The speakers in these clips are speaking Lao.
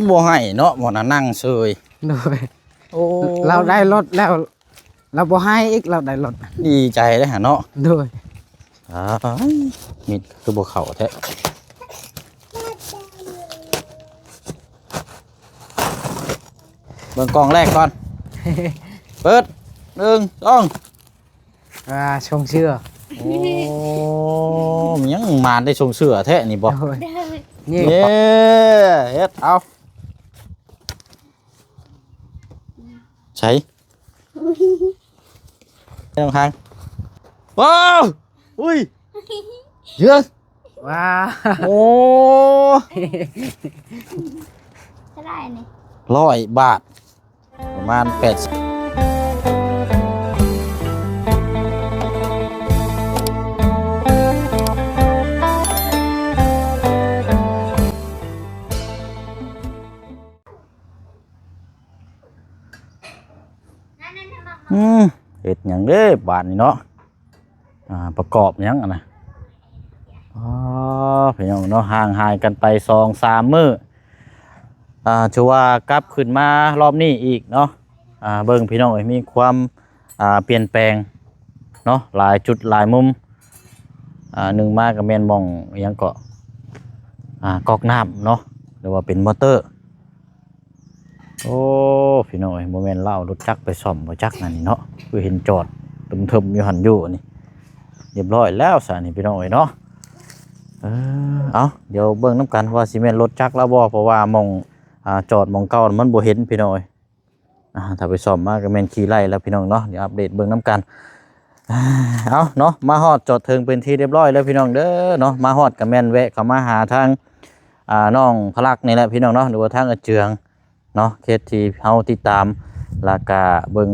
ບໍ່ໃຫ້ເນາະ ບໍ່ນະ ນັ່ງເຊີຍ. ໂດຍ ໂອ້ ລາວໄດ້ລົດແລ້ວ ລາວບໍ່ໃຫ້ອີກ ລາວໄດ້ລົດ ດີໃຈເດ້ຫາເນາະ. ໂດຍ ອ້າຍ ມິດຄືບໍ່ເຂົ້າແທ້. ເບິ່ງກ່ອງແລກກ່ອນ ເປີດ ໜຶ່ງ ສອງ ອ່າ ຊົງເສື້ອ. ໂອ້ ມັນຍັງມານໄດ້ຊົງເສື້ອແທ້ນີ້ບໍ່? ໂດຍ ນີ້ ເອີ ເຮັດເອົາ ໃສ່ ເລື່ອງທາງ ວ້າວ ອຸ້ຍ ເຢີ້ຍ ວ້າວ ໂອ້ ເທົ່າໃດນີ້? ຮ້ອຍບາດ ປະມານແປດສິບ. ອືມ ເຮັດຫຍັງເດ້ບາດນີ້ເນາະ? ອ່າ ປະກອບຫຍັງຫັ້ນນະ? ອໍ ພີ່ນ້ອງເນາະ ຫ່າງຫາຍກັນໄປສອງສາມມື້ ອ່າ ຖືວ່າກັບຄືນມາລອບນີ້ອີກເນາະ. ອ່າ ເບິ່ງພີ່ນ້ອງເອີຍ ມີຄວາມ ອ່າ ປ່ຽນແປງເນາະ ຫຼາຍຈຸດຫຼາຍມຸມ. ອ່າ ໜຶ່ງມາກໍແມ່ນໝ່ອງ ອີຫຍັງເກາະ ອ່າ ກອກນ້ຳເນາະ ຫຼືວ່າເປັນມໍເຕີ. ໂອ້ ພີ່ນ້ອງເອີຍ ບໍ່ແມ່ນລາວເອົາລົດຈັກໄປສ້ອມບໍ່ຈັກນັ້ນນີ້ເນາະ ຄືເຫັນຈອດເຖິມໆຢູ່ຫັ້ນຢູ່ນີ້. ຮຽບຮ້ອຍແລ້ວຊະນີ້ ພີ່ນ້ອງເອີຍເນາະ. ເອີ ເອົາ ດຽວເບິ່ງນຳກັນວ່າຊິແມ່ນລົດຈັກລາວບໍ່ ເພາະວ່າໝ່ອງ ອ່າ ຈອດໝ່ອງເກົ່າມັນບໍ່ເຫັນ ພີ່ນ້ອງເອີຍ. ອ່າ ຖ້າໄປສ້ອມມາກໍແມ່ນຂີ່ໄລ່ແລ້ວ ພີ່ນ້ອງເນາະ. ດຽວອັບເດດເບິ່ງນຳກັນ. ເອົາເນາະ ມາຮອດຈອດເຖິງເປັນທີ່ຮຽບຮ້ອຍແລ້ວ ພີ່ນ້ອງເດີເນາະ. ມາຮອດກໍແມ່ນແວະເຂົ້າມາຫາທາງ ອ່າ ນ້ອງພະລັກນີ້ແຫຼະ ພີ່ນ້ອງເນາະ ຫຼືວ່າທາງອາເຈືອງເນາະ ເຂດທີ່ເຮົາຕິດຕາມ ແລ້ວກະເບິ່ງ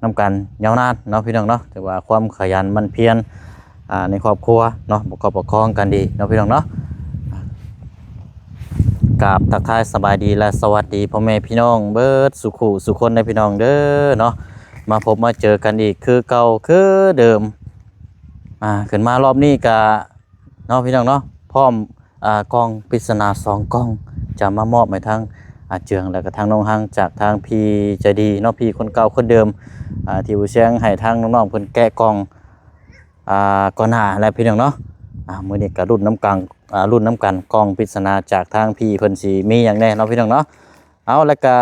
ນຳກັນຍາວນານເນາະ ພີ່ນ້ອງເນາະ. ຖືວ່າຄວາມຂະຫຍັນໝັ່ນພຽນ ອ່າ ໃນຄອບຄົວເນາະ ປະກອບປະຄອງກັນດີເນາະ ພີ່ນ້ອງເນາະ. ກາບທັກທາຍສະບາຍດີ ແລະ ສະຫວັດດີພໍ່ແມ່ພີ່ນ້ອງເບິດສູ່ຄູ່ສູ່ຄົນເດີ ພີ່ນ້ອງເດີເນາະ. ມາພົບມາເຈີກັນອີກຄືເກົ່າຄືເດີມ. ອ່າ ຂຶ້ນມາລອບນີ້ກະເນາະ ພີ່ນ້ອງເນາະ ພ້ອມ ອ່າ ກ່ອງປິດສະໜາສອງກ່ອງ ຈະມາມອບໃຫ້ທາງອາເຈືອງ ແລະກະທາງນ້ອງຮັງ ຈາກທາງພີ່ໃຈດີເນາະ ພີ່ຄົນເກົ່າຄົນເດີມ ອ່າ ທີ່ບໍ່ຊຽງໃຫ້ທາງນ້ອງໆເພິ່ນແກະກ່ອງ ອ່າ ກ່ອນໜ້າແຫຼະ ພີ່ນ້ອງເນາະ. ອ່າ ມື້ນີ້ກະລຸ້ນນຳກັນ ອ່າ ລຸ້ນນຳກັນ ກ່ອງປິດສະໜາຈາກທາງພີ່ເພິ່ນຊິມີຫຍັງແດ່ເນາະ ພີ່ນ້ອງເນາະ. ເອົາ ແລ້ວກະ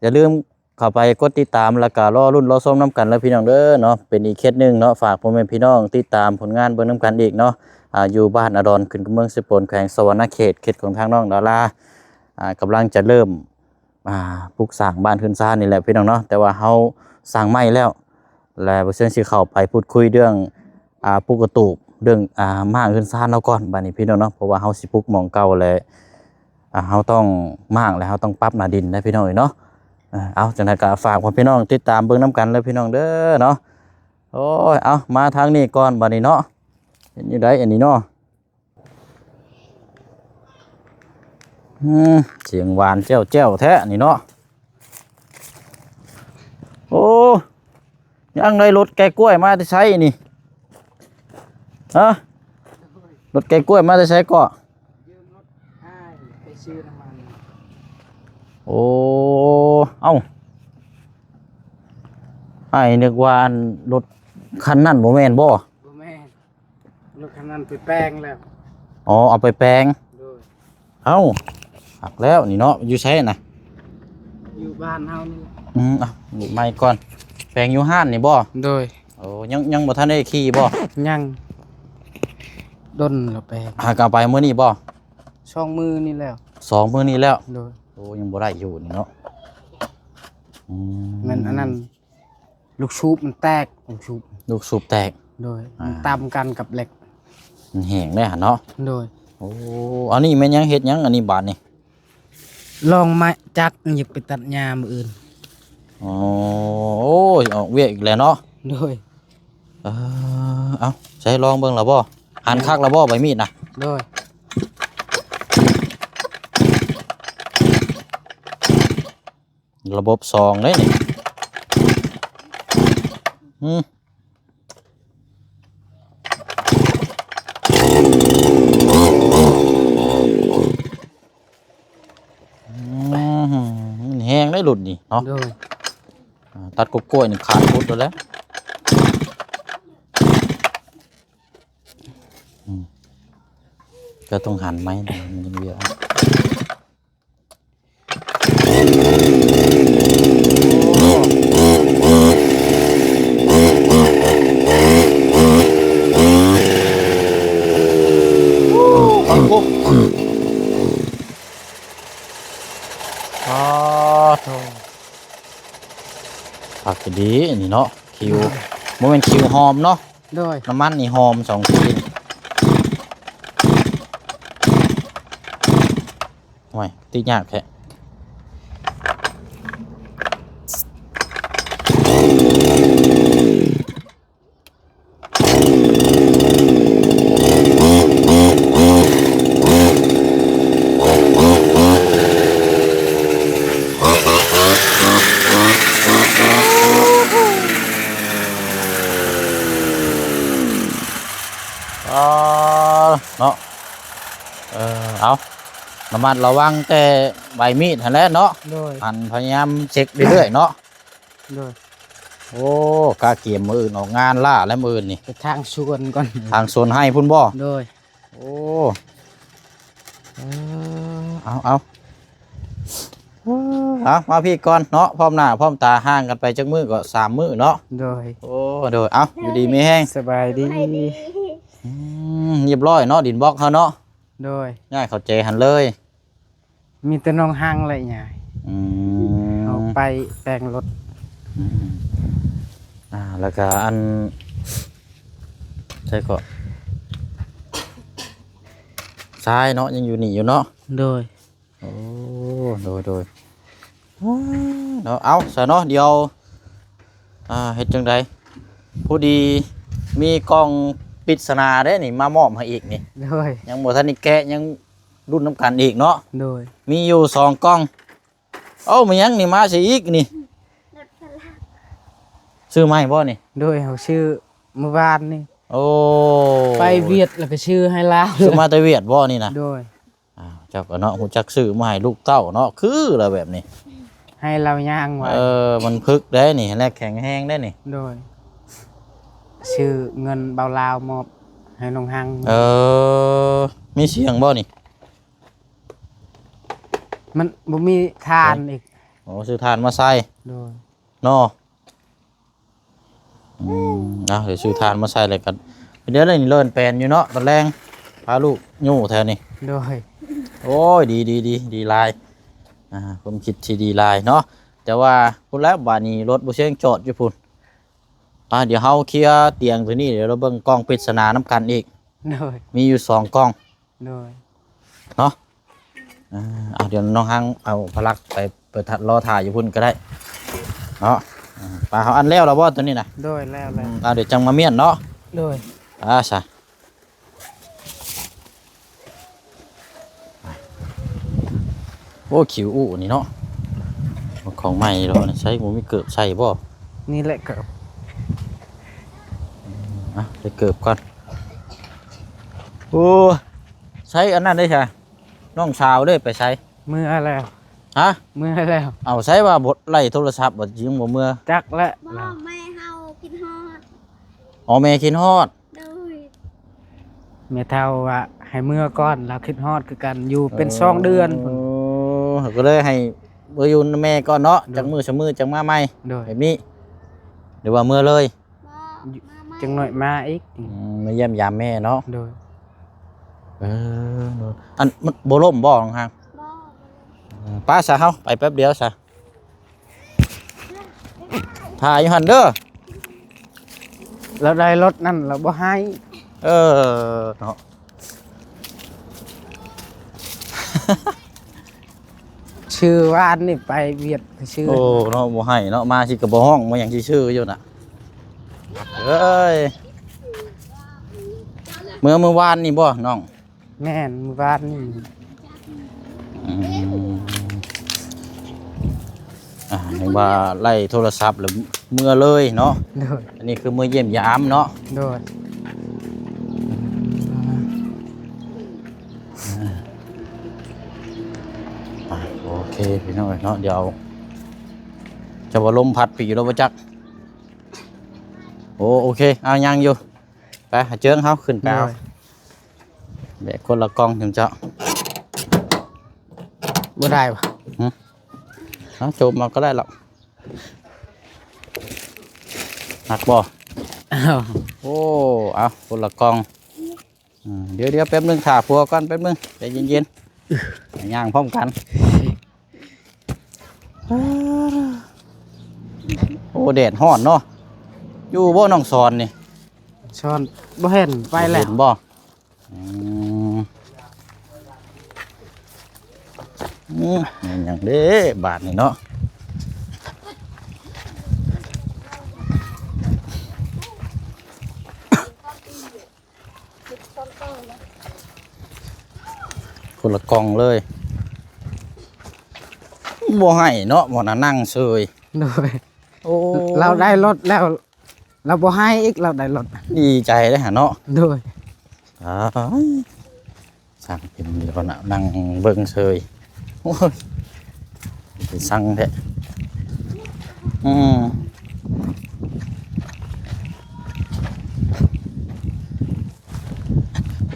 ຢ່າລືມເຂົ້າໄປກົດຕິດຕາມ ແລ້ວກະລໍລຸ້ນລໍຊົມນຳກັນເດີ ພີ່ນ້ອງເດີເນາະ. ເປັນອີກເຂດໜຶ່ງເນາະ ຝາກພໍ່ແມ່ພີ່ນ້ອງຕິດຕາມຜົນງານເບິ່ງນຳກັນອີກເນາະ. ອ່າ ຢູ່ບ້ານອາດອນ ຂຶ້ນກັບເມືອງເຊໂປນ ແຂວງສະຫວັນນະເຂດ ເຂດຂອງທາງນ້ອງດາລາ. ອ່າ ກຳລັງຈະເລີ່ມ ອ່າ ປຸກສ້າງບ້ານເຮືອນຊານນີ້ແຫຼະ ພີ່ນ້ອງເນາະ ແຕ່ວ່າເຮົາສ້າງໃໝ່ແລ້ວ ແລະ ບໍ່ເຊີງຊິເຂົ້າໄປພູດຄຸຍເລື່ອງ ອ່າ ປຸກກະຕູບ ເລື່ອງ ອ່າ ມ້າງເຮືອນຊານເຮົາກ່ອນ ບາດນີ້ ພີ່ນ້ອງເນາະ. ເພາະວ່າເຮົາຊິປຸກໝ່ອງເກົ່າແລ້ວ ອ່າ ເຮົາຕ້ອງມ້າງ ແລະ ເຮົາຕ້ອງປັບໜ້າດິນເດີ ພີ່ນ້ອງເອີຍເນາະ. ເອີ ເອົາ ຈັ່ງໃດກໍຝາກພໍ່ແມ່ພີ່ນ້ອງຕິດຕາມເບິ່ງນຳກັນເດີ ພີ່ນ້ອງເດີເນາະ. ໂອ້ຍ ເອົາ ມາທາງນີ້ກ່ອນ ບາດນີ້ເນາະ. ເປັນຈັ່ງໃດອັນນີ້ເນາະ? ອືມ ສຽງຫວານແຈ້ວໆແທ້ນີ້ເນາະ. ໂອ້ ຍັງໄດ້ລົດແກະກ້ວຍມາແຕ່ໃສນີ້? ຮະ? ລົດແກະກ້ວຍມາແຕ່ໃສເກາະ? ຢືມລົດອ້າຍໄປຊື້ນ້ຳມັນ. ໂອ້ ເອົ້າ ອ້າຍນຶກວ່າອັນລົດຄັນນັ້ນບໍ່ແມ່ນບໍ່? ບໍ່ແມ່ນ. ລົດຄັນນັ້ນໄປແປງແລ້ວ. ອໍ ເອົາໄປແປງ. ໂດຍ. ເອົ້າ ຄັກແລ້ວນີ້ເນາະ. ຢູ່ໃສນະ? ຢູ່ບ້ານເຮົານີ້ແຫຼະ. ອືມ ເອົາ ໃໝ່ກ່ອນ. ແປງຢູ່ຮ້ານນີ້ບໍ່? ໂດຍ. ໂອ້ ຍັງ ຍັງບໍ່ທັນໄດ້ຂີ່ບໍ່? ຍັງ. ດົນແລ້ວແປງ. ຫາກະເອົາໄປມື້ນີ້ບໍ່? ສອງມື້ນີ້ແລ້ວ. ສອງມື້ນີ້ແລ້ວ? ໂດຍ. ໂອ້ ຍັງບໍ່ໄດ້ຢູ່ນີ້ເນາະ. ອືມ ແມ່ນອັນນັ້ນ ລູກສູບມັນແຕກ ລູກສູບ ລູກສູບແຕກ. ໂດຍ. ອ່າ ມັນຕຳກັນກັບເຫຼັກ ມັນແຫ້ງເດ້ຫັ້ນເນາະ. ໂດຍ. ໂອ້ ອັນນີ້ແມ່ນຫຍັງ ເຮັດຫຍັງອັນນີ້ບາດນີ້? ລອງມາຈັດ ຢາກໄປຕັດຫຍ້າມື້ອື່ນ. ອໍ ໂອ້ຍ ອອກວຽກອີກແລ້ວເນາະ. ໂດຍ. ເອີ ເອົາ ໃຊ້ລອງເບິ່ງລະບໍ່? ຫັນຄັກລະບໍ່ໃບມີດນະ? ໂດຍ. ລະບົບສອງເດ້ນີ້. ອືມ. ລຸ້ນນີ້ເນາະ ໂດຍ ອ່າ ຕັດກົກກ້ວຍນີ້ຂາດພຸດແລ້ວແຫຼະ ອືມ ກໍຕ້ອງຫັນໄມ້ ມັນຍັງວຽກ. ອໍ ໂທ້ ຄັກອີ່ຫຼີອັນນີ້ເນາະ ຂິວ ບໍ່ແມ່ນຂິວ ຫອມເນາະ ໂດຍ ນ້ຳມັນນີ້ຫອມສອງສີ. ໂອ້ຍ ຕິຍາກແທ້. ອໍ ເນາະ ເອີ ເອົາ ລະມັດລະວັງແຕ່ໃບມີດຫັ້ນແຫຼະເນາະ ໂດຍ ອັນພະຍາຍາມເຊັກເລື້ອຍໆເນາະ ໂດຍ ໂອ້ ກະກຽມມື້ອື່ນອອກງານລ້າແລ້ວມື້ອື່ນນີ້ ໄປທາງສວນກ່ອນ ທາງສວນໄຮ່ພຸ້ນບໍ່? ໂດຍ ໂອ້ ເອີ ເອົາ ເອົາ ເອົາ ມາພີ້ກ່ອນເນາະ ພ້ອມໜ້າພ້ອມຕາ ຫ່າງກັນໄປຈັກມື້ກໍສາມມື້ເນາະ ໂດຍ ໂອ້ ໂດຍ ເອົາ ຢູ່ດີມີແຮງ ສະບາຍດີ ສະບາຍດີ ອືມ ຮຽບຮ້ອຍເນາະ ດິນບລັອກເຮົາເນາະ ໂດຍ ຍ້າຍເຂົ້າແຈຫັ້ນເລີຍ ມີແຕ່ນ້ອງຮັງແຫຼະຍ້າຍ ອືມ ເຮົາໄປແຕ່ງລົດ ອືມ ອ່າ ແລ້ວກະອັນ ໃສເກາະ ຊາຍເນາະ ຍັງຢູ່ນີ້ຢູ່ເນາະ ໂດຍ ໂອ້ ໂດຍ ໂດຍ ເນາະ ເອົາ ຊະເນາະ ດຽວ ອ່າ ເຮັດຈັ່ງໃດ ພໍດີມີກ່ອງປິດສະໜາເດ້ນີ້ ມາມອບໃຫ້ອີກນີ້ ໂດຍ ຍັງບໍ່ທັນໄດ້ແກະ ຍັງລຸ້ນນຳກັນອີກເນາະ ໂດຍ ມີຢູ່ສອງກ່ອງ ເອົ້າ ແມ່ນຫຍັງນີ້ ມາໃສ່ອີກນີ້ ຊື້ໃໝ່ບໍ່ນີ້? ໂດຍ ເຮົາຊື້ມື້ວານນີ້ ໂອ້ ໄປຫວຽດແລ້ວກໍຊື້ໃຫ້ລາວ ຊື້ມາແຕ່ຫວຽດບໍ່ນີ້ນະ? ໂດຍ ອ້າວ ເຈົ້າກໍເນາະ ຮູ້ຈັກຊື້ມາໃຫ້ລູກເຕົ້າເນາະ ຄືລະແບບນີ້ ໃຫ້ລາວຍ່າງໄວ ເອີ ມັນພຶກໄດ໋ນີ້ ແລະແຂງແຮງໄດ໋ນີ້ ໂດຍ ຊື້ເງິນເບົາລາວມອບໃຫ້ນ້ອງຮັງ ເອີ ມີສຽງບໍ່ນີ້? ມັນບໍ່ມີຖ່ານອີກ ໂອ້ ຊື້ຖ່ານມາໃສ່ ໂດຍ ເນາະ ອືມ ເອົາ ດຽວຊື້ຖ່ານມາໃສ່ແລ້ວກັນ ດຽວນີ້ເລີ້ນແປນຢູ່ເນາະ ຕອນແລງພາລູກຢູ່ແຖວນີ້ ໂດຍ ໂອ້ຍ ດີ ດີ ດີ ດີຫຼາຍ ອ່າ ຄວາມຄິດທີ່ດີຫຼາຍເນາະ ແຕ່ວ່າພຸ້ນແຫຼະ ບາດນີ້ລົດບໍ່ຊຽງຈອດຢູ່ພຸ້ນ ອ່າ ດຽວເຮົາເຄຍຕຽງຕົວນີ້ ດຽວເຮົາເບິ່ງກ່ອງປິດສະໜານຳກັນອີກ ໂດຍ ມີຢູ່ສອງກ່ອງ ໂດຍ ເນາະ ເອີ ເອົາ ດຽວນ້ອງຮັງເອົາພະລັກໄປ ໄປລໍຖ້າຢູ່ພຸ້ນກໍໄດ້ເນາະ ເອີ ປາເຮົາອັນແລ້ວແລ້ວບໍ່ຕົວນີ້ນະ? ໂດຍ ແລ້ວ ອືມ ແລ້ວ ເອົາ ດຽວຈັ່ງມາມ້ຽນເນາະ ໂດຍ ອາ ຊະ ໂອ້ ຂິວອູ້ນີ້ເນາະ ຂອງໃໝ່ດອກ ໃສ່ ບໍ່ມີເກີບໃສ່ບໍ່? ນີ້ແຫຼະເກີບ ອືມ ອ່ະ ໃສ່ເກີບກ່ອນ ໂອ້ ໃສ່ອັນນັ້ນໄດ້ຊະ ນ້ອງສາວເດ້ ໄປໃສ? ເມືອແລ້ວ ຮະ? ເມືອແລ້ວ ເອົາ ໃສວ່າບໍ່ໄລ່ໂທລະສັບ ບໍ່ ຍັງບໍ່ເມືອ? ຈັກແຫຼະ ບໍ່ ແມ່ເຮົາຄິດຮອດ ອໍ ແມ່ຄິດຮອດ ໂດຍ ແມ່ເຖົ້າວ່າໃຫ້ເມືອກ່ອນ ລາວຄິດຮອດຄືກັນ ຢູ່ເປັນ ເອີ ສອງເດືອນພຸ້ນ ເອີ ກໍເລີຍໃຫ້ເມືອຢູ່ນຳແມ່ກ່ອນເນາະ ໂດຍ ຈັກມື້ສອງມື້ຈັ່ງມາໃໝ່ ໂດຍ ແບບນີ້ ຫຼືວ່າເມືອເລີຍ? ບໍ່ ມາໃໝ່ ຈັກໜ້ອຍມາອີກ ອືມ ມາຢ້ຽມຢາມແມ່ເນາະ ໂດຍ ເອີ ໂດຍ ອັນ ມັນບໍ່ລົ້ມບໍ່ ນ້ອງຮັງ? ບໍ່ ບໍ່ລົ້ມ ເອີ ໄປຊະ ເຮົາໄປແປັບດຽວຊະ ຖ້າຢູ່ຫັ້ນເດີ ລາວໄດ້ລົດນັ້ນລາວບໍ່ໃຫ້ ເອີ ເນາະ ຊື້ວານນີ້ໄປຫວຽດ ຊື້ ໂອ້ ເນາະ ບໍ່ໃຫ້ເນາະ ມາຊິກໍບໍ່ຮ້ອງບໍ່ຫຍັງ ຊິຊື້ຢູ່ນະ ເອີຍ ເມື່ອ ມື້ວານນີ້ບໍ່ນ້ອງ? ແມ່ນ ມື້ວານນີ້ ອືມ ອ່າ ເຫັນວ່າໄລ່ໂທລະສັບແລ້ວເມືອເລີຍເນາະ ໂດຍ ອັນນີ້ຄືເມືອຢ້ຽມຢາມເນາະ ໂດຍ ອ່າ ໂອເຄ ພີ່ນ້ອງເນາະ ດຽວ ຈະວ່າລົມພັດປີແລ້ວບໍ່ຈັກ. ໂອ້ ໂອເຄ ເອົາ ຍັງຢູ່. ໄປຫາເຈີງເຮົາຂຶ້ນໄປເອົາ. ໂດຍ ແບກຄົນລະກ່ອງເຖິງເຈົ້າ. ບໍ່ໄດ້ບໍ່? ຫຶ? ເອົາ ໂຈມເອົາກໍໄດ້ລະ. ໜັກບໍ່? ເອົາ ໂອ້ ເອົາ ຄົນລະກ່ອງ. ອືມ ດຽວໆ ແປັບໜຶ່ງ ຖ້າຜົວກ່ອນ ແປັບໜຶ່ງ ໃຈເຢັນໆ ຍ່າງພ້ອມກັນ. ໂອ້ ແດດຮ້ອນເນາະ. ຢູ່ບໍ່ນ້ອງສອນນີ້? ສອນບໍ່ເຫັນ ໄປແລ້ວ ເຫັນບໍ່? ອືມ ອືມ ແມ່ນຫຍັງເດ້ບາດນີ້ເນາະ. ຄົນລະກ່ອງເລີຍ. ບໍ່ໃຫ້ເນາະ ບໍ່ນະ ນັ່ງເຊີຍ. ໂດຍ ໂອ້ ລາວໄດ້ລົດແລ້ວ ລາວບໍ່ໃຫ້ອີກ ລາວໄດ້ລົດ. ດີໃຈເດ້ຫາເນາະ. ໂດຍ ອ້າຍ ຊ່າງເປັນຢູ່ເນາະ ນັ່ງເບິ່ງເຊີຍ. ໂອ້ຍ ໄປສັ່ງແທ້. ອືມ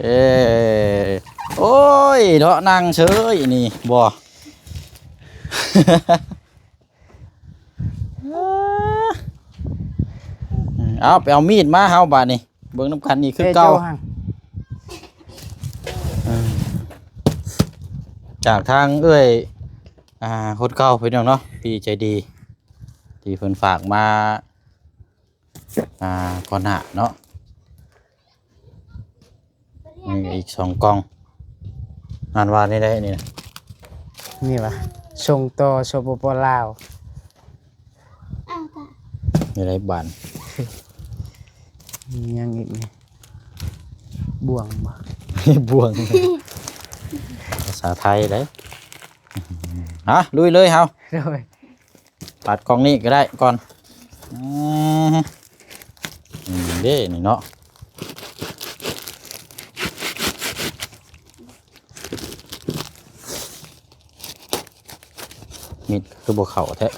ເອີ ໂອ້ຍ ເນາະ ນັ່ງເຊີຍນີ້ບໍ່. ເອົາ ໄປເອົາມີດມາເຮົາບາດນີ້ ເບິ່ງນຳກັນອີກຄືເກົ່າ. ເອີ ຈາກທາງເອື້ອຍ ອ່າ ຄົນເກົ່າພີ່ນ້ອງເນາະ ທີ່ໃຈດີ ທີ່ເພິ່ນຝາກມາ ອ່າ ກ່ອນໜ້າເນາະ. ນີ້ອີກສອງກ່ອງ. ອ່ານວ່າແນວໃດນີ້ນະ? ນີ້ຫວາ ສົ່ງຕໍ່ ສປປ ລາວ. ເອົາຕະ ແນວໃດບາດ? ມີຫຍັງອີກນີ້? ບ່ວງບໍ່? ບ່ວງ ພາສາໄທເດ້. ຮະ ລຸຍເລີຍເຮົາ. ໂດຍ ປາດກ່ອງນີ້ກໍໄດ້ກ່ອນ. ອືມ ນີ້ເດ້ນີ້ເນາະ. ມີດຄືບໍ່ເຂົ້າແທ້.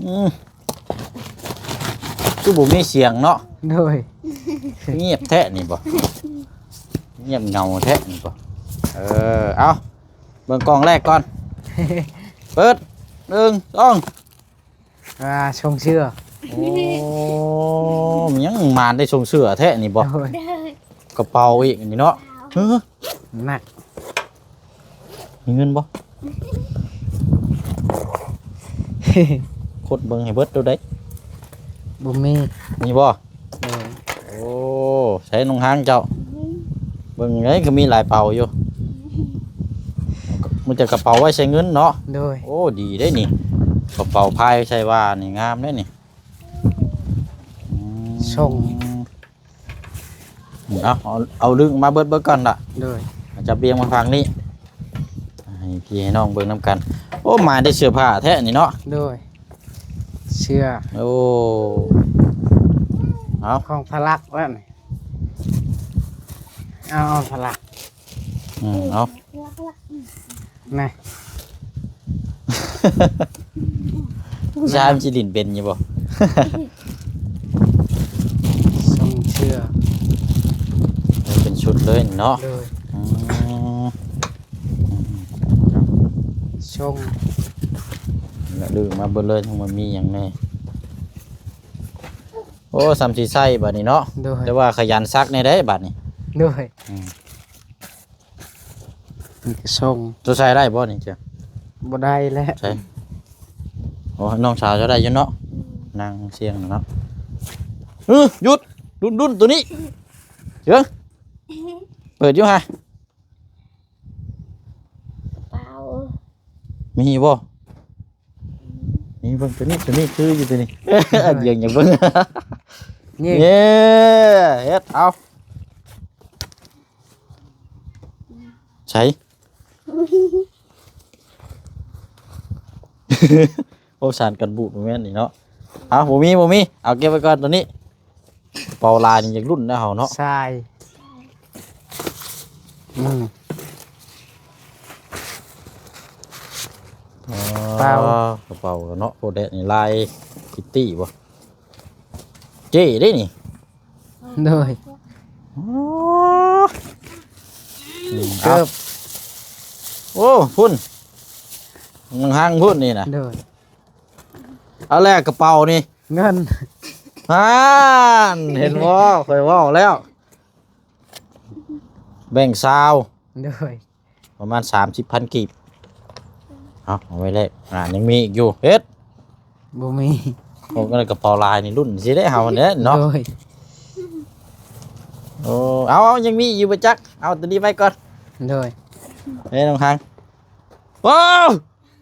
ອືມ ຄືບໍ່ມີສຽງເນາະ. ໂດຍ ງຽບແທ້ນີ້ບໍ່? ງຽບເຫງົາແທ້ນີ້ບໍ່? ເອີ ເອົາ ເບິ່ງກ່ອງແລກກ່ອນ. ເປີດ ໜຶ່ງ ສອງ. ອ່າ ຊົງເສື້ອ. ໂອ້ ມັນຍັງມານໄດ້ຊົງເສື້ອແທ້ນີ້ບໍ່? ໂດຍ ກະເປົາອີກນີ້ເນາະ. ເອີ ໜັກ. ມີເງິນບໍ່? ຄົດເບິ່ງໃຫ້ເບິດໂຕໃດ. ບໍ່ມີ. ມີບໍ່? ໂດຍ ໂອ້ ໃສ່ໜຸ່ງຫາງເຈົ້າ. ເບິ່ງເດ້ ກໍມີຫຼາຍເປົາຢູ່. ມັນຈະກະເປົາໄວ້ໃສ່ເງິນເນາະ. ໂດຍ ໂອ້ ດີເດ້ນີ້ ກະເປົາພາຍໃສ່ວ່ານີ້ ງາມເດ້ນີ້. ອືມ ສົ່ງ. ເອົາ ເອົາ ເອົາດຶງມາເບິດ ເບິດກ່ອນລະ. ໂດຍ ຈັບລຽງມາຝັ່ງນີ້ ໃຫ້ພີ່ໃຫ້ນ້ອງເບິ່ງນຳກັນ. ໂອ້ ມາໄດ້ເສື້ອຜ້າແທ້ນີ້ເນາະ. ໂດຍ ເສື້ອ. ໂອ້ ເອົາ ຂອງພະລັກແລ້ວນີ້. ເອົາ ເອົາພະລັກ. ອືມ ເອົາ ນະ ຜູ້ຊາຍມັນຊິຫຼິ້ນເປັນຢູ່ບໍ່? ສົ່ງເສື້ອ ເປັນຊຸດເລີຍເນາະ. ໂດຍ ອືມ ສົ່ງ ລະດຶງມາເບິດເລີຍ ທັງໝົດມີຫຍັງແດ່. ໂອ້ ສ່ຳຊິໃຊ້ບາດນີ້ເນາະ. ໂດຍ ແຕ່ວ່າຂະຫຍັນຊັກແດ່ເດ້ບາດນີ້. ໂດຍ ອືມ ນີ້ກໍສົ່ງ. ໂຕໃສ່ໄດ້ບໍ່ນີ້ເຈົ້າ? ບໍ່ໄດ້ແຫຼະ. ໃສ່ ໂອ້ ນ້ອງສາວເຈົ້າໄດ້ຢູ່ເນາະ. ອືມ ນາງຊຽງເນາະ. ເອີ ຢຸດ ດຸນໆ ໂຕນີ້ ເຈີ ເປີດຢູ່ຫະ. ເປົ່າ ມີບໍ່? ນີ້ເບິ່ງໂຕນີ້ ໂຕນີ້ຄືຢູ່ໂຕນີ້. ເອີ ດຽງຢ່າເບິ່ງ. ນີ້ ເອີ ເຮັດ ເອົາ ໃສ? ໂອ້ ສານກັນບູດບໍ່ແມ່ນນີ້ເນາະ. ເອົາ ບໍ່ມີ ບໍ່ມີ ເອົາເກັບໄວ້ກ່ອນໂຕນີ້. ເປົາລາຍນີ້ຢາກລຸ້ນນະເຮົາເນາະ. ຊາຍ ອືມ ອໍ ເປົາ ກະເປົາເນາະ. ໂອ້ ແດະນີ້ລາຍຄິດຕີ້ບໍ່? ເຈ້ເດ້ນີ້. ໂດຍ ອໍ ອືມ ເກີບ ເອົາ ໂອ້ ພຸ້ນ ຍັງຮັ່ງພຸ້ນນີ້ນະ. ໂດຍ ເອົາແລ້ວກະເປົານີ້ ເງິນ ຫັ້ນ ເຫັນບໍ່ ຂ້ອຍເວົ້າແລ້ວ ແບງຊາວ. ໂດຍ ປະມານສາມສິບພັນກີບ. ເອົາ ເອົາໄວ້ແລກ. ອ່າ ຍັງມີອີກຢູ່ ເຮັດ ບໍ່ມີ. ໂອ້ ກະເປົາລາຍນີ້ລຸ້ນຊິໄດ້ເຮົາແຫຼະເນາະ. ໂດຍ ໂອ້ ເອົາ ເອົາ ຍັງມີຢູ່ບໍ່ຈັກ. ເອົາໂຕນີ້ໄວ້ກ່ອນ. ໂດຍ ເອີ ນ້ອງຮັງ. ວ້າວ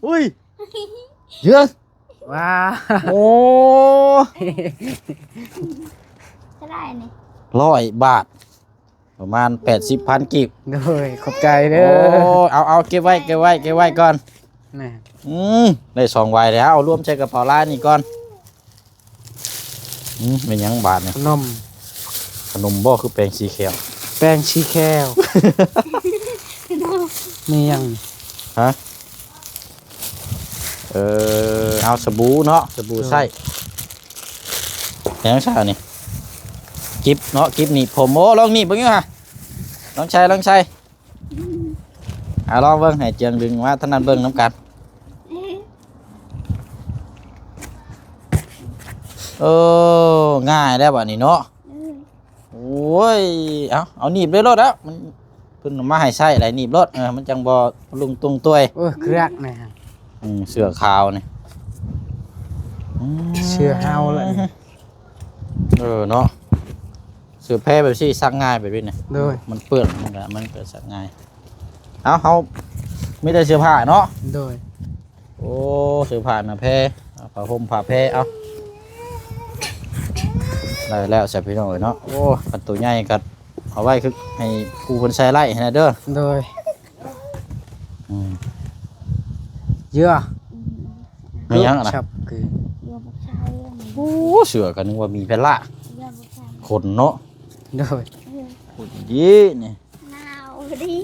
ອຸ້ຍ ເຢີ ວ້າວ ໂອ້ ເທົ່າໃດນີ້? ຮ້ອຍບາດ ປະມານແປດສິບພັນກີບ. ໂດຍ ຂອບໃຈເດີ. ໂອ້ ເອົາ ເອົາ ເກັບໄວ້ ເກັບໄວ້ ເກັບໄວ້ກ່ອນ. ນະ ອືມ ໄດ້ສອງໃບແລ້ວ. ເອົາລວມໃສ່ກະເປົາລາຍນີ້ກ່ອນ. ອືມ ແມ່ນຫຍັງບາດນີ້? ຂະໜົມ ຂະໜົມບໍ່? ຄືແປງສີແຂ້ວ ແປງສີແຂ້ວ. ແມ່ນຫຍັງ? ຮະ? ເອີ ເອົາສະບູເນາະ ສະບູໃຊ້. ແມ່ນຫຍັງຊະນີ້? ກິບເນາະ ກິບໜີບຜົມ. ໂອ້ ລອງໜີບເບິ່ງຢູ່ຫະ ລອງໃສ່ ລອງໃສ່. ອ່າ ລອງເບິ່ງ ໃຫ້ເຈືອງດຶງມາທາງນັ້ນເບິ່ງນຳກັນ. ເອີ ງ່າຍແລ້ວບາດນີ້ເນາະ. ໂອ້ຍ ເອົາ ເອົາໜີບເລີຍໂລດແລ້ວ ມັນ ເພິ່ນເອົາມາໃຫ້ໃຊ້ແລ້ວ ໜີບໂລດ. ເອີ ມັນຈັ່ງບໍ່ລຸງຕຸງຕວຍ. ໂອ້ຍ ເກືອກນະ. ອືມ ເສື້ອຂາວນີ້ ອືມ ເສື້ອເຮົາແຫຼະນີ້. ເອີເນາະ ເສື້ອແພແບບຊີ້ຊັກງ່າຍແບບນີ້ນະ. ໂດຍ ມັນເປື້ອນ ມັນກະ ມັນກະຊັກງ່າຍ. ເອົາ ເຮົາມີແຕ່ເສື້ອຜ້າເນາະ. ໂດຍ ໂອ້ ເສື້ອຜ້າໜ້າແພ ເອົາຜ້າຫົ່ມຜ້າແພ. ເອົາ ໄດ້ແລ້ວຊະພີ່ນ້ອງເອີຍເນາະ. ໂອ້ ຄັນໂຕໃຫຍ່ກະເອົາໄວ້ຄືໃຫ້ຜູ້ເພິ່ນໃສ່ໄລ່ຫັ້ນນະເດີ. ໂດຍ ອືມ ເຍອະ ແມ່ນຫຍັງຫັ້ນນະ? ໂອ້ ເສື້ອກະນຶກວ່າໝີແພນລາ. ຂົນເນາະ. ໂດຍ ຂົນດີນີ້ ໜາວດີ.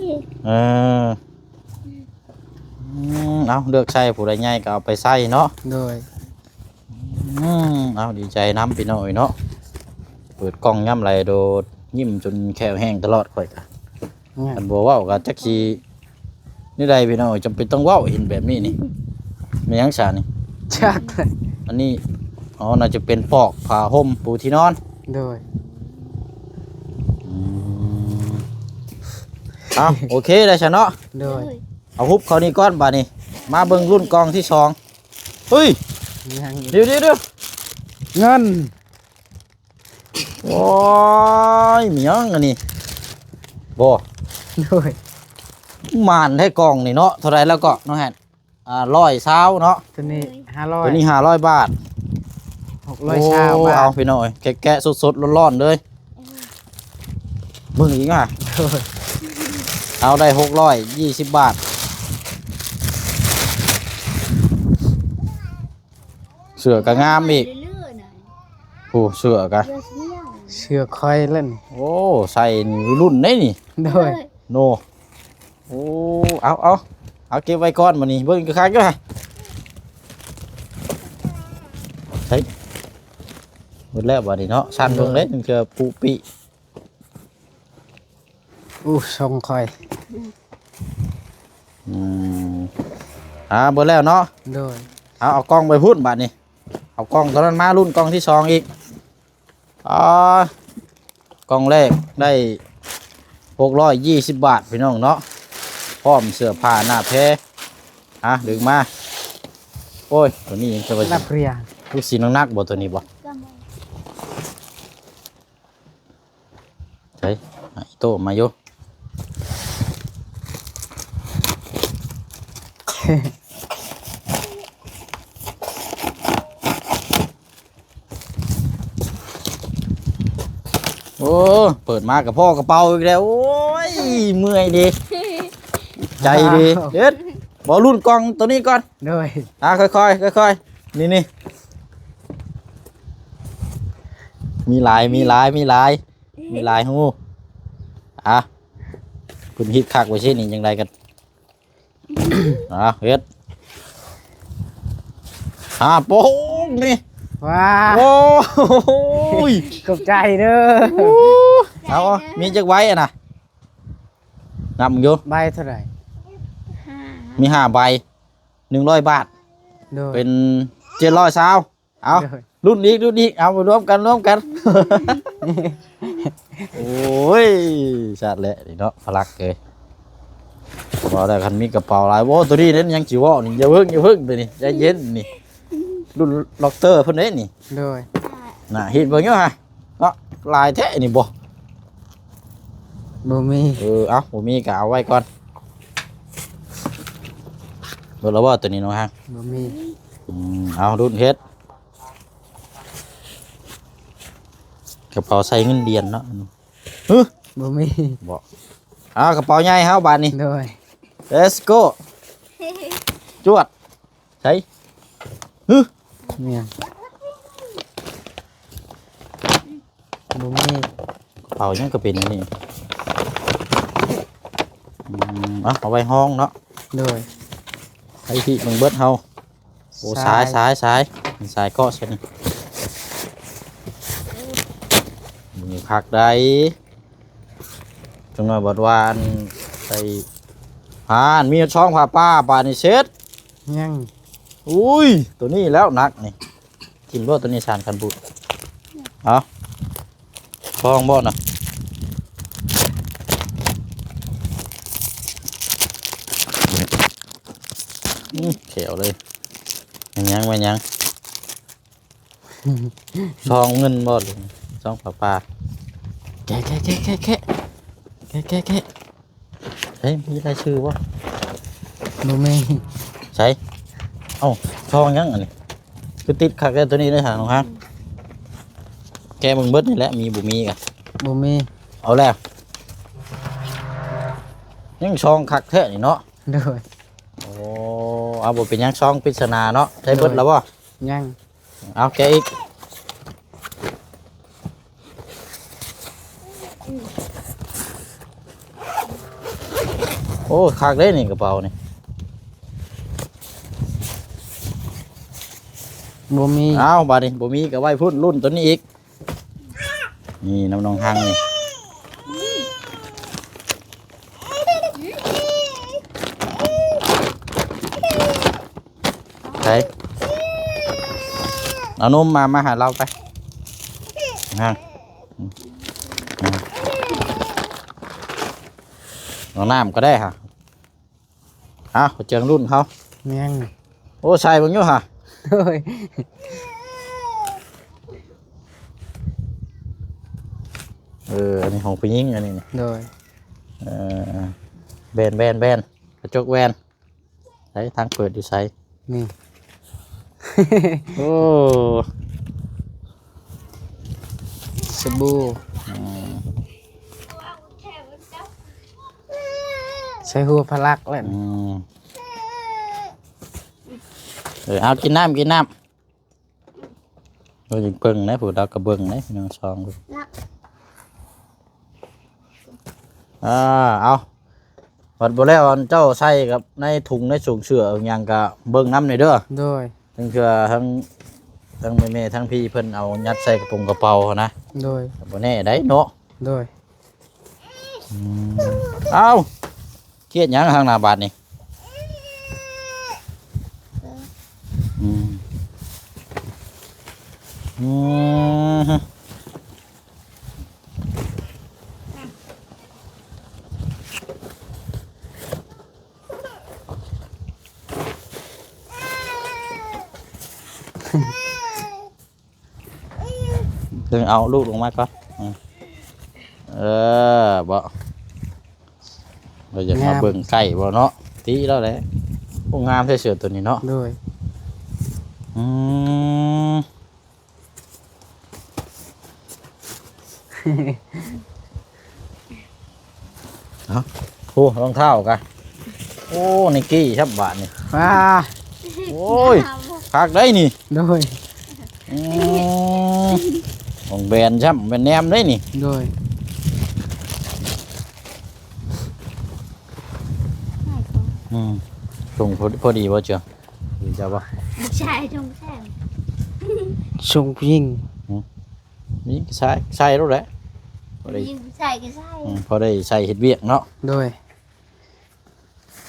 ເອີ ອືມ ເອົາ ເລືອກໃສ່ ຜູ້ໃດໃຫຍ່ກະເອົາໄປໃສ່ເນາະ. ໂດຍ ອືມ ເອົາ ດີໃຈນຳພີ່ນ້ອງເອີຍເນາະ. ເປີດກ້ອງຍາມໃດໂດດ ຍິ້ມຈົນແຂ້ວແຫ້ງຕະຫຼອດຂ້ອຍກະ. ອືມ ຄັນບໍ່ເວົ້າກະຈັກຊິແນວໃດພີ່ນ້ອງເອີຍ ຈຳເປັນຕ້ອງເວົ້າ. ເຫັນແບບນີ້ນີ້ ແມ່ນຫຍັງຊະນີ້? ຈັກ ອັນນີ້ ອໍ ໜ້າຈະເປັນປອກຜ້າຫົ່ມປູທີ່ນອນ. ໂດຍ ອືມ ເອົາ ໂອເຄໄດ້ຊະເນາະ. ໂດຍ ເອົາຮຸບເຂົ້ານີ້ກ່ອນບາດນີ້ ມາເບິ່ງລຸ້ນກ່ອງທີສອງ. ເຮີ້ຍ ຍັງອີກ ດຽວໆໆ ເງິນ. ໂອ້ຍ ມີຫຍັງອັນນີ້ ບໍ່? ໂດຍ ໝານແທ້ກ່ອງນີ້ເນາະ. ເທົ່າໃດແລ້ວເກາະ ນ້ອງແຮດ? ອ່າ ຮ້ອຍຊາວເນາະ. ໂຕນີ້ຫ້າຮ້ອຍ ໂຕນີ້ຫ້າຮ້ອຍບາດ ຫົກຮ້ອຍຊາວບາດ. ໂອ້ ເອົາ ພີ່ນ້ອງເອີຍ ແກະ ແກະສົດໆ ຮ້ອນໆ ເລີຍ. ເບິ່ງອີກຫວາ? ໂດຍ ເອົາ ໄດ້ຫົກຮ້ອຍຍີ່ສິບບາດ. ເສື້ອກະງາມອີກ. ໂອ້ ເສື້ອກະ ເສື້ອຂ້ອຍເລີຍນີ້. ໂອ້ ໃສ່ນີ້ລຸ້ນໄດ໋ນີ້. ໂດຍ ໂນ ໂອ້ ເອົາ ເອົາ ເອົາ ເກັບໄວ້ກ່ອນບາດນີ້. ເບິ່ງຄັກໆ ຢູ່ຫະ ໃສ່ ໝົດແລ້ວບາດນີ້ເນາະ. ສັ່ນເບິ່ງເດ້ ເທື່ອປຸປິ. ອູ້ ຊົງຂ້ອຍ ອືມ ອ່າ ເບິດແລ້ວເນາະ. ໂດຍ ເອົາ ເອົາກ່ອງໄປພຸ້ນບາດນີ້. ເອົາກ່ອງໂຕນັ້ນມາ ລຸ້ນກ່ອງທີສອງອີກ. ອ່າ ກ່ອງແລກໄດ້ຫົກຮ້ອຍຍີ່ສິບບາດ ພີ່ນ້ອງເນາະ ພ້ອມເສື້ອຜ້າໜ້າແພ. ອ່າ ດຶງມາ. ໂອ້ຍ ໂຕນີ້ຍັງຈະວ່າ ນັກຮຽນ ຮູ້ຊິໜັກໆ ບໍ່ ໂຕນີ້ບໍ່? ໃສ່ ອີໂຕ້ມາຢູ່. ໂອ້ ເປີດມາກະພໍ້ກະເປົາອີກແລ້ວ. ໂອ້ຍ ເມື່ອຍເດ ໃຈເດ. ອ້າວ ເຮັດ ບໍ່ ລຸ້ນກ່ອງໂຕນີ້ກ່ອນ. ໂດຍ ອ່າ ຄ່ອຍໆ ຄ່ອຍໆ ນີ້ໆ. ມີຫຼາຍ ມີຫຼາຍ ມີຫຼາຍ ມີຫຼາຍຮູ. ອ່ະ ເພິ່ນເຮັດຄັກໄວ້ຊີ້ນີ້ ຈັ່ງໃດກໍ ອ່ະ ເຮັດ ຫາໂປ້ງນີ້. ວ້າ ໂອ້ຍ ຂອບໃຈເດີ. ເອົາ ມີຈັກໃບຫັ້ນນະ? ນັບເບິ່ງຢູ່ ໃບເທົ່າໃດ? ຫ້າ ມີຫ້າໃບ ໜຶ່ງຮ້ອຍບາດ ໂດຍ ເປັນເຈັດຮ້ອຍຊາວ. ເອົາ ໂດຍ ລຸ້ນອີກ ລຸ້ນອີກ ເອົາ ມາລວມກັນ ລວມກັນ. ໂອ້ຍ ຊາດແຫຼະນີ້ເນາະ ພະລັກເອີຍ. ເວົ້າແລ້ວຄັນມີກະເປົາຫຼາຍ ໂອ້ ໂຕນີ້ເດ້ ຍັງຊິເວົ້ານີ້ ຢ່າເພິ່ງ ຢ່າເພິ່ງ ໂຕນີ້ໃຈເຢັນນີ້ ລຸ້ນລັອກເຕີເພິ່ນເດ້ນີ້. ໂດຍ ນະ ເຮັດເບິ່ງຢູ່ຫະເນາະ ຫຼາຍແທ້ນີ້ບໍ່? ບໍ່ມີ. ເອີ ເອົ້າ ບໍ່ມີກໍເອົາໄວ້ກ່ອນ. ເບິດແລ້ວບໍ່ໂຕນີ້ນ້ອງຮັກ? ບໍ່ມີ. ອືມ ເອົາ ລຸ້ນເຮັດ ກະເປົາໃສ່ເງິນຫຼຽນເນາະ. ຫຶ ບໍ່ມີ. ບໍ່ ເອົາ ກະເປົາໃຫຍ່ເຮົາບາດນີ້. ໂດຍ Let's go ຈວດ. ໃສ ຫຶ ແມ່ນ ບໍ່ມີ. ເປົາຫຍັງກໍເປັນອັນນີ້. ອືມ ເອົາ ເອົາໄວ້ຮອງເນາະ. ໂດຍ ໃຫ້ທີ່ເບິ່ງເບິດເຮົາ. ໂອ້ ສາຍ ສາຍ ສາຍ ສາຍ ສາຍເກາະໃສ່ນີ້ ມີຄັກໃດ. ຈັກໜ້ອຍບັດວ່າອັນໃສ່ ຫາ ມີຊ່ອງຜ້າປ່າ ປ່ານີ້ເສັດ. ຍັງ. ອຸ້ຍ ໂຕນີ້ແລ້ວໜັກນີ້ ຖິ້ມໂລດ ໂຕນີ້ສານກັນບູດ. ເອົາ ຄອງບໍ່ນະ? ອື ແຂວເລີຍ. ແມ່ນຫຍັງ ແມ່ນຫຍັງ? ຊອງເງິນບໍ່ຫຼືຊອງຜ້າປ່າ? ແກະ ແກະ ແກະ ແກະ ເຮີ້ຍ ມີລາຍຊື່ບໍ່? ບໍ່ມີ. ໃສ? ເອົ້າ ຊອງຫຍັງອັນນີ້? ຄືຕິດຄັກແທ້ໂຕນີ້ເດ້ຫານ້ອງຮັກ. ແກະເບິ່ງເບິດນີ້ແຫຼະ ມີບໍ່ມີກະ ບໍ່ມີ. ເອົາແລ້ວ ຍັງຊອງຄັກແທ້ນີ້ເນາະ. ໂດຍ. ໂອ້ ເອົາ ບໍ່ເປັນຫຍັງ ຊອງປິດສະໜາເນາະ. ໃຊ້ເບິດແລ້ວບໍ່? ຍັງ. ເອົາ ແກະອີກ. ໂອ້ ຄັກເດ້ນີ້ ກະເປົານີ້ ບໍ່ມີ. ເອົາ ບາດນີ້ບໍ່ມີກະໄວ້ພຸ້ນ ລຸ້ນໂຕນີ້ອີກ. ນີ້ນຳນ້ອງຮັງນີ້. ໃສ? ເອົານົມມາ ມາຫາລາວໄປ. ຮະ ເອົານ້ຳກໍໄດ້ຫະ. ເອົາ ເຈີງລຸ້ນເຮົາ. ແມ່ນ. ໂອ້ ໃສ່ເບິ່ງຢູ່ຫະ. ໂດຍ. ເອີ ອັນນີ້ຂອງຜູ້ຍິງ ອັນນີ້. ໂດຍ. ເອີ ແບນ ແບນ ແບນ ກະຈົກແວ່ນ. ໃສ ທາງເປີດຢູ່ໃສ? ນີ້. ໂອ້ ສະບູ່. ອືມ ໃສ່ຫົວພະລັກແລ້ວ. ອືມ ເອີ ເອົາ ກິນນ້ຳ ກິນນ້ຳ. ເບິ່ງເນາະ ຜູ້ດາວກະເບິ່ງເນາະ ພີ່ນ້ອງສອງຄົນ. ອ່າ ເອົາ ບັດບໍ່ແລ້ວ ອັນເຈົ້າໃສ່ກັບໃນຖົງໃນໂສງເສື້ອຫຍັງກະເບິ່ງນຳແດ່ເດີ. ໂດຍ. ທັງເທື່ອທັງ ທັງແມ່ໆ ທັງພີ່ເພິ່ນເອົາຍັດໃສ່ກະໂປງກະເປົາຫັ້ນນະ. ໂດຍ. ບໍ່ແນ່ໃດ໋ເນາະ. ໂດຍ. ອືມ ເອົ້າ ຄຽດຫຍັງທາງໜ້າບາດນີ້? ອືມ ອືມ ເບິ່ງ ເອົາລູກລົງມາກ່ອນ. ອືມ ເອີ ບໍ່ ເຮົາຢາກມາເບິ່ງໃກ້ບໍ່ເນາະ. ຕິແລ້ວແຫຼະ. ໂອ້ ງາມແທ້ເສື້ອໂຕນີ້ເນາະ. ໂດຍ. ອືມ ເອົາ ໂອ້ ຮອງເທົ້າກະ ໂອ້ ໄນກີ້ຊ້ຳບາດນີ້. ວ້າ ໂອ້ຍ ຄັກໄດ໋ນີ້. ໂດຍ. ອືມ ຂອງແບຣນຊ້ຳ ແບຣນເນມເດ້ນີ້. ໂດຍ. ອືມ ສົ່ງພໍ ພໍດີບໍ່ເຈົ້າ? ດີເຈົ້າບໍ່? ບໍ່ໃຊ່ ສົ່ງແຊງ ສົ່ງຜູ້ຍິງ. ອືມ ນີ້ໃສ່ ໃສ່ໂລດແຫຼະ ຜູ້ຍິງຜູ້ຊາຍກໍໃສ່. ອືມ ພໍໄດ້ໃສ່ເຮັດວຽກເນາະ. ໂດຍ.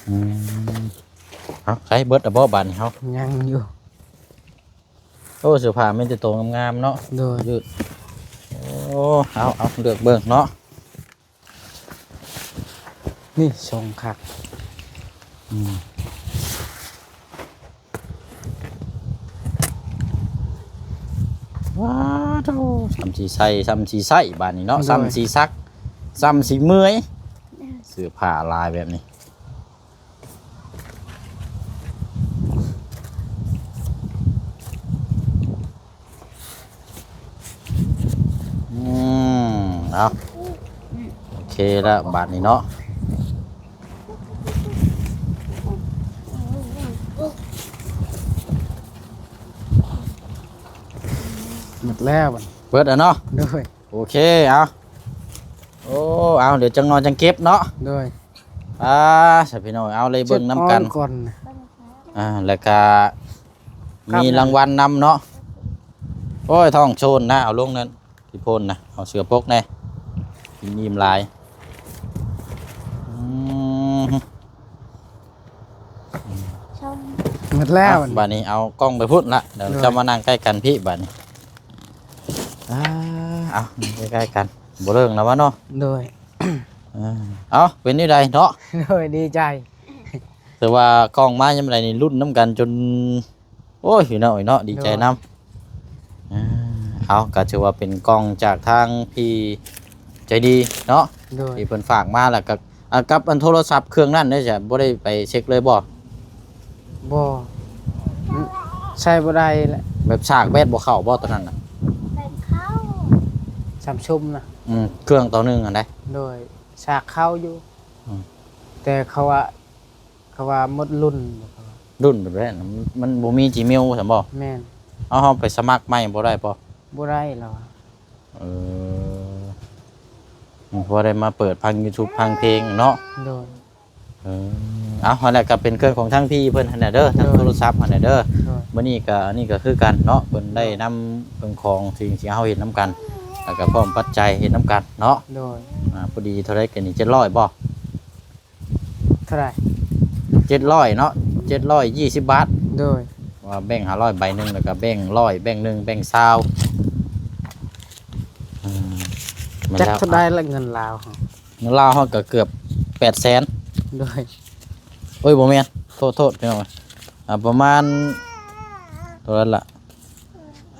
ອືມ ເອົາ ໃສ່ເບິດແລ້ວບໍ່ບາດນີ້ເຮົາ? ຍັງຢູ່. ໂອ້ ເສື້ອຜ້າມີແຕ່ໂຕງາມໆເນາະ. ໂດຍ. ຍືດ. ໂອ້ ເອົາ ເອົາ ເລືອກເບິ່ງເນາະ. ນີ້ຊົງຄັກ. ອືມ ວ້າໂທ້ ຊ້ຳຊິໃສ່ ຊ້ຳຊິໃສ່ບາດນີ້ເນາະ. ໂດຍ. ຊ້ຳຊິຊັກ ຊ້ຳຊິເມື່ອຍ ເສື້ອຜ້າຫຼາຍແບບນີ້. ອືມ ເອົາ ໂອເຄແລ້ວບາດນີ້ເນາະ. ໝົດແລ້ວ ເບິດແລ້ວເນາະ. ໂດຍ. ໂອເຄ ເອົາ ໂອ້ ເອົາ ດຽວຈັກໜ່ອຍຈັ່ງເກັບເນາະ. ໂດຍ. ອ່າ ຊະພີ່ນ້ອງ ເອົາ ເລີຍເບິ່ງນຳກັນ. ເກັບອອກກ່ອນ. ອ່າ ແລ້ວກະມີລາງວັນນຳເນາະ. ໂອ້ຍ ທ້ອງໂຊນນະ ເອົາລົງນັ້ນ ຂີ້ໂພນນະ ເອົາເສື້ອປົກແດ່ ກິນອີ່ມຫຼາຍ. ອືມ ໝົດແລ້ວ. ອ່ະ ບາດນີ້ເອົາກ້ອງໄປພຸ້ນລະ ດຽວ ໂດຍ ເຈົ້າມານັ່ງໃກ້ກັນພີ້ບາດນີ້. ອ່າ ເອົາ ໃກ້ໆກັນ ບໍ່ເລິງແລ້ວວະເນາະ. ໂດຍ. ເອີ ເອົາ ເປັນແນວໃດເນາະ? ໂດຍ ດີໃຈ. ແຕ່ວ່າກ້ອງມາຍາມໃດນີ້ລຸ້ນນຳກັນຈົນ ໂອ້ຍ ພີ່ນ້ອງເອີຍເນາະ ດີໃຈນຳ. ໂດຍ. ເອີ ເອົາ ກໍຖືວ່າເປັນກ້ອງຈາກທາງພີ່ໃຈດີເນາະ. ໂດຍ. ທີ່ເພິ່ນຝາກມາ ແລ້ວກໍ ອ່າ ກັບອັນໂທລະສັບເຄື່ອງນັ້ນເດ້ ຈະບໍ່ໄດ້ໄປເຊັກເລີຍບໍ່? ບໍ່ ໃຊ້ບໍ່ໄດ້ແຫຼະ. ແບບສາກແບດບໍ່ເຂົ້າບໍ່ຕອນນັ້ນນະ? ແບດເຂົ້າ ສາມຊຸມນະ. ອືມ ເຄື່ອງໂຕໜຶ່ງຫັ້ນໃດ໋. ໂດຍ ສາກເຂົ້າຢູ່. ອືມ ແຕ່ເຂົາວ່າ ເຂົາວ່າໝົດລຸ້ນ. ລຸ້ນແບບໃດນະ? ມັນ ມັນບໍ່ມີຈີເມວຊັ້ນບໍ່? ແມ່ນ. ເອົາ ເຮົາໄປສະໝັກໃໝ່ບໍ່ໄດ້ບໍ່? ບໍ່ໄດ້ລະ. ເອີ ເພາະໄດ້ມາເປີດຟັງຢູທູບຟັງເພງເນາະ. ໂດຍ. ເອີ ເອົາ ຫັ້ນແຫຼະ ກໍເປັນເຄື່ອງຂອງທາງພີ່ເພິ່ນຫັ້ນແຫຼະເດີ ທາງ ໂດຍ ໂທລະສັບຫັ້ນແຫຼະເດີ. ໂດຍ. ມື້ນີ້ກໍ ອັນນີ້ກໍຄືກັນເນາະ ເພິ່ນໄດ້ນຳເຄື່ອງຂອງສິ່ງທີ່ເຮົາເຮັດນຳກັນ ແລ້ວກໍພ້ອມປັດໄຈເຮັດນຳກັນເນາະ. ໂດຍ. ອ່າ ພໍດີເທົ່າໃດກໍນີ້ ເຈັດຮ້ອຍບໍ່? ເທົ່າໃດ? ເຈັດຮ້ອຍເນາະ ເຈັດຮ້ອຍຍີ່ສິບບາດ. ໂດຍ. ວ່າແບ່ງຫ້າຮ້ອຍໃບໜຶ່ງ ແລ້ວກໍແບ່ງຮ້ອຍແບ່ງໜຶ່ງ ແບ່ງຊາວ. ອືມ ແມ່ນ ຈັກ ແລ້ວ ເທົ່າໃດລະເງິນລາວເຮົາ? ເງິນລາວເຮົາກໍເກືອບແປດແສນ. ໂດຍ. ໂອ້ຍ ບໍ່ແມ່ນ ໂທດໆ ພີ່ນ້ອງ ອ່າ ປະມານເທົ່າໃດລະ?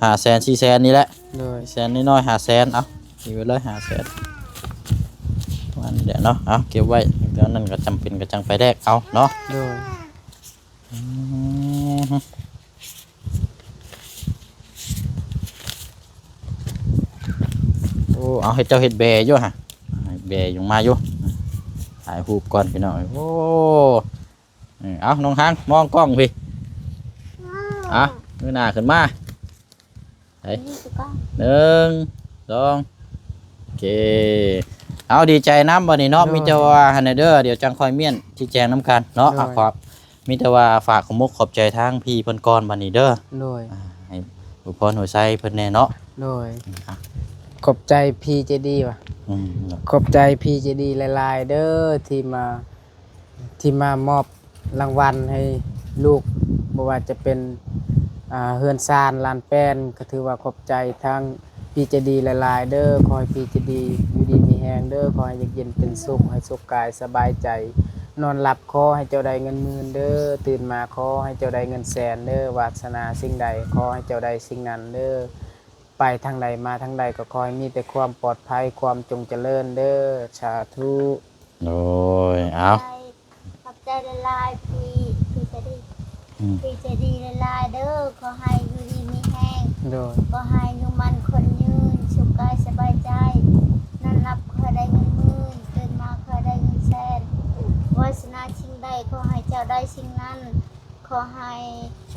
ຫ້າແສນ ສີ່ແສນນີ້ແຫຼະ. ໂດຍ. ແສນນ້ອຍໆ ຫ້າແສນ ເອົາ ນີ້ໄວ້ເລີຍ ຫ້າແສນ ປະມານນີ້ແຫຼະເນາະ. ເອົາ ເກັບໄວ້ ຕອນນັ້ນກໍຈຳເປັນກໍຈັ່ງໄປແລກເອົາເນາະ. ໂດຍ. ອືມ ໂອ້ ເອົາ ໃຫ້ເຈົ້າເຮັດແບຢູ່ຫະ ເຮັດແບຢູ່ ມາຢູ່ ຖ່າຍຮູບກ່ອນ ພີ່ນ້ອງ. ໂອ້ ເອີ ເອົາ ນ້ອງຮັງ ມອງກ້ອງພີ້. ອ່າ ເອົາ ມືໜ້າຂຶ້ນມາ ໄປ ໜຶ່ງ ສອງ ໂອເຄ. ເອົາ ດີໃຈນຳບັດນີ້ເນາະ. ໂດຍ. ມີແຕ່ວ່າຫັ້ນແຫຼະເດີ ດຽວຈັ່ງຄ່ອຍມ້ຽນຊີ້ແຈງນຳກັນເນາະ. ໂດຍ. ອ່າ ຂອບ ມີແຕ່ວ່າຝາກຂອບມົກຂອບໃຈທາງພີ່ເພິ່ນກ່ອນບັດນີ້ເດີ. ໂດຍ. ອ່າ ໃຫ້ອວຍພອນຫົວໃສ່ເພິ່ນແດ່ເນາະ. ໂດຍ. ອ່າ ຂອບໃຈພີ່ໃຈດີວ່າ. ອືມ. ຂອບໃຈພີ່ໃຈດີຫຼາຍໆເດີ ທີ່ມາ ທີ່ມາມອບລາງວັນໃຫ້ລູກ ບໍ່ວ່າຈະເປັນ ອ່າ ເຮືອນຊານລານແປ້ນ ກໍຖືວ່າຂອບໃຈທາງພີ່ໃຈດີຫຼາຍໆເດີ. ຂໍໃຫ້ພີ່ໃຈດີຢູ່ດີມີແຮງເດີ ຂໍໃຫ້ຢູ່ເຢັນເປັນສຸກ ໃຫ້ສຸກກາຍສະບາຍໃຈ. ນອນຫຼັບຂໍໃຫ້ເຈົ້າໄດ້ເງິນໝື່ນເດີ ຕື່ນມາຂໍໃຫ້ເຈົ້າໄດ້ເງິນແສນເດີ. ວາດສະໜາສິ່ງໃດຂໍໃຫ້ເຈົ້າໄດ້ສິ່ງນັ້ນເດີ. ໄປທາງໃດມາທາງໃດກໍຂໍໃຫ້ມີແຕ່ຄວາມປອດໄພ ຄວາມຈົ່ງຈະເລີນເດີ. ສາທຸ. ໂດຍ. ເອົາ ຂອບໃຈ ຂອບໃຈຫຼາຍໆ ພີ່ ພີ່ໃຈດີ. ອືມ. ພີ່ໃຈດີຫຼາຍໆເດີ ຂໍໃຫ້ຢູ່ດີມີແຮງ. ໂດຍ. ຂໍໃຫ້ອາຍຸໝັ້ນຂວັນຍືນ ສຸກກາຍສະບາຍໃຈ. ນອນຫຼັບຂໍໃຫ້ໄດ້ເງິນໝື່ນ ຕື່ນມາຂໍໃຫ້ໄດ້ເງິນແສນ. ວາດສະໜາສິ່ງໃດຂໍໃຫ້ເຈົ້າໄດ້ສິ່ງນັ້ນ. ຂໍໃຫ້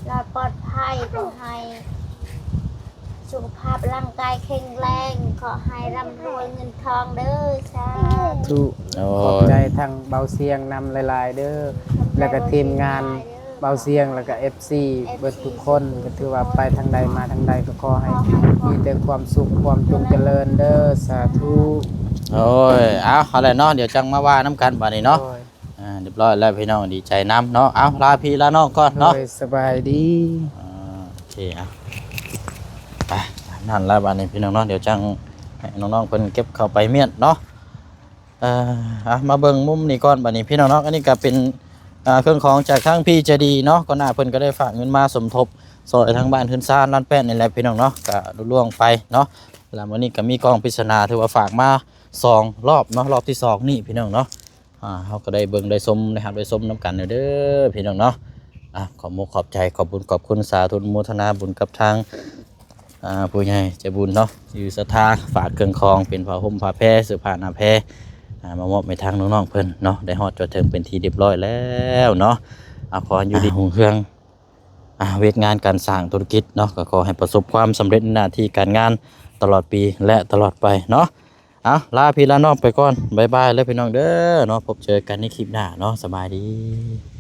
ລອດປອດໄພ ຂໍໃຫ້ໂຊ ສຸຂະພາບຮ່າງກາຍແຂງແຮງ ຂໍໃຫ້ຮ່ຳລວຍເງິນທອງເດີ ສາທຸ ໂອ້ຍ ຂອບໃຈທັງເບົາຊຽງນຳຫຼາຍໆເດີ ແລ້ວກໍທີມງານເບົາຊຽງ ແລ້ວກໍເອັຟຊີເບິດທຸກຄົນ ກໍຖືວ່າໄປທາງໃດມາທາງໃດ ກໍຂໍໃຫ້ມີແຕ່ຄວາມສຸກຄວາມຈົງຈະເລີນເດີ ສາທຸ ໂອ້ຍ ເອົາ ເອົາແຫຼະເນາະ ດຽວຈັ່ງມາວ່ານຳກັນບາດນີ້ເນາະ ໂດຍ ອ່າ ຮຽບຮ້ອຍແລ້ວພີ່ນ້ອງ ດີໃຈນຳເນາະ ເອົາ ລາພີ່ລານ້ອງກ່ອນເນາະ ໂດຍ ສະບາຍດີ ອ່າ ໂອເຄ ເອົາ ໄປ ຕາມນັ້ນລະບາດນີ້ພີ່ນ້ອງເນາະ ດຽວຈັ່ງໃຫ້ນ້ອງໆເພິ່ນເກັບເຂົ້າໄປມ້ຽນເນາະ ເອີ ອ່າ ມາເບິ່ງມຸມນີ້ກ່ອນບາດນີ້ພີ່ນ້ອງເນາະ ອັນນີ້ກໍເປັນ ອ່າ ເຄື່ອງຂອງຈາກທາງພີ່ໃຈດີເນາະ ກ່ອນໜ້າເພິ່ນກໍໄດ້ຝາກເງິນມາສົມທົບຊ່ອຍທາງບ້ານເຮືອນຊານລານແປ້ນນີ້ແຫຼະພີ່ນ້ອງເນາະ ກໍລຸລ່ວງໄປເນາະ ແລ້ວມື້ນີ້ກໍມີກ່ອງປຣິດສະໜາ ຖືວ່າຝາກມາສອງລອບເນາະ ລອບທີສອງນີ້ພີ່ນ້ອງເນາະ ອ່າ ເຮົາກໍໄດ້ເບິ່ງໄດ້ຊົມ ໄດ້ຮັບໄດ້ຊົມນຳກັນເດີພີ່ນ້ອງເນາະ ອ່າ ຂອບມຸກຂອບໃຈ ຂອບບຸນຂອບຄຸນ ສາທຸອະນຸໂມທະນາບຸນກັບທາງ ອ່າ ຜູ້ໃຫຍ່ໃຈບຸນເນາະ ທີ່ສະຖາຝາກເຄື່ອງຂອງ ເປັນຜ້າຫົ່ມຜ້າແພ ເສື້ອຜ້າໜ້າແພ ອ່າ ມາມອບໃຫ້ທາງນ້ອງໆເພິ່ນເນາະ ໄດ້ຮອດຈອດເຖິງເປັນທີ່ຮຽບຮ້ອຍແລ້ວເນາະ ອ່າ ຂໍໃຫ້ຢູ່ດີຮຸ່ງເຮືອງ ອ່າ ວຽກງານການສ້າງທຸລະກິດເນາະ ກໍຂໍໃຫ້ປະສົບຄວາມສຳເລັດໃນໜ້າທີ່ການງານຕະຫຼອດປີ ແລະ ຕະຫຼອດໄປເນາະ ເອົາ ລາພີ່ລານ້ອງໄປກ່ອນ ບາຍບາຍເລີຍພີ່ນ້ອງເດີເນາະ ພົບເຈີກັນໃນຄລິບໜ້າເນາະ ສະບາຍດີ.